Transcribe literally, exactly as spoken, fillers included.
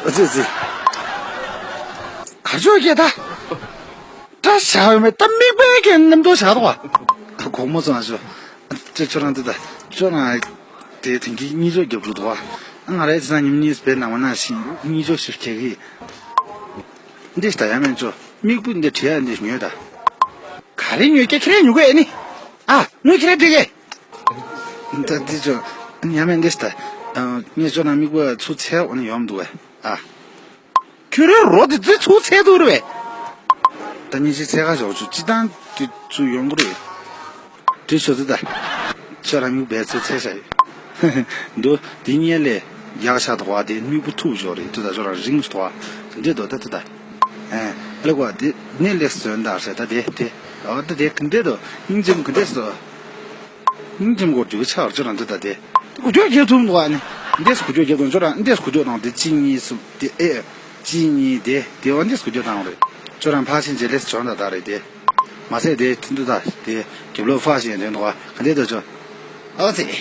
ཨ་ཙི་ཙི། གར་ཆོག་སྐད་ད། བཀྲ་ཤག་ཡོད་མེད་ད་མིག་དཔེ་གན་ནམ་དོ་བཞག་དོ་བ། གོག་མོ་ཙང་ཞུ། ཅེ་ཁྱོད་རང་འདི་ད་ཁྱོད་རང་དེ་དེང་གི་གཉིད་ཅོག་རྒྱབ་འགྲོ་དོ་བ། ང་རེ་ཚ་ཉིན་གཉིས་པའི་ནང་མ་ན་ཤི་གཉིད་ཅོག་ཞིག་ཁྱེད་ཀྱི། འདི་ལྟ་ཡ་མེད་ཅོ། མིག་སྤུ་འདི་བྲིས་ཡ་འདི་ཉོས་ད། ག་རེ་ཉོས་ཀྱི་ཁྱེད་རེ་ཉོ་གི་ཨེ་ནི། ཨ་ངོས་ཁྱེད་རེ་བྲིས་གི། ད་འདི་ཅོ། ཉ་མེད་འདི་ལྟ། ངས་ཅོ་ན་མིག་སྤུ་ཚུ་ཚད་འོ་ནི་ཡོམ་འདུག་བས། ཨ། ཁྱོད་རའི་རོ་དེ་ཙི་ཚུགས་ཚད་དུ་རེད་པས། ད་ཉིན་ཞིག་ཚད་ཁ་ཞོག་ཆུ་ཅི་དང་དུས་ཚུགས་ཡོང་གི་རེད། དེ་ཆོ་དེ་ད། ཁྱོད་རང་མིག་བལ་ཚད་ཚད་བྱ་ཡོད། འདུག་དེ་གཉིས་ལས་ཡག་ཤ་དོག་པ་དེ་མིག་བུ་ཐུག་ཞོག་རེད་དུ་ད་ཁྱོད་རང་རིང་ཞིག་དོག་པ་དེ་འདྲས་དོ་ད་དེ་ད། ཨེ། ལེགས་པ་དེ་ནས་ལེགས་སོན་ད་ཟེར་ད་དེ་དེ། ཨ་ད་དེ་ག་འདྲས་དོ་སྙིང་རྗེ་མོ་ག་འདྲས་སོ། སྙིང་རྗེ་མོ་གོ་རྒྱུ་ཆགས་ཁྱོད་རང་དེ་ད་དེ། གུ་ཅོ་རྒྱལ་ཐུབ་འདུག་ཨ་ནི། འདས་གུ་ཅོ་རྒྱལ་དང་ཁྱོད་རང་འདས་གུ་ཅོ་དང་དེ་གཅིག་གཉིས་གསུམ་དེ་ཨེ། གཅིག་གཉིས་དེ་དེ་བ་འདས་གུ་ཅོ་དང་རེད། ཁྱོད་རང་ཕ་ཆེན་རྗེས་ལེས་བྱོན་ད་ད་རེད་དེ། མ་ཟད་དེ་ཐུན་དུ་ད་དེ་རྒྱབ་ལོ་ཕ་ཆེན་དོན་དུ་བ་ག་འདས་དུ་ཆོ། ཨོ་ཙི།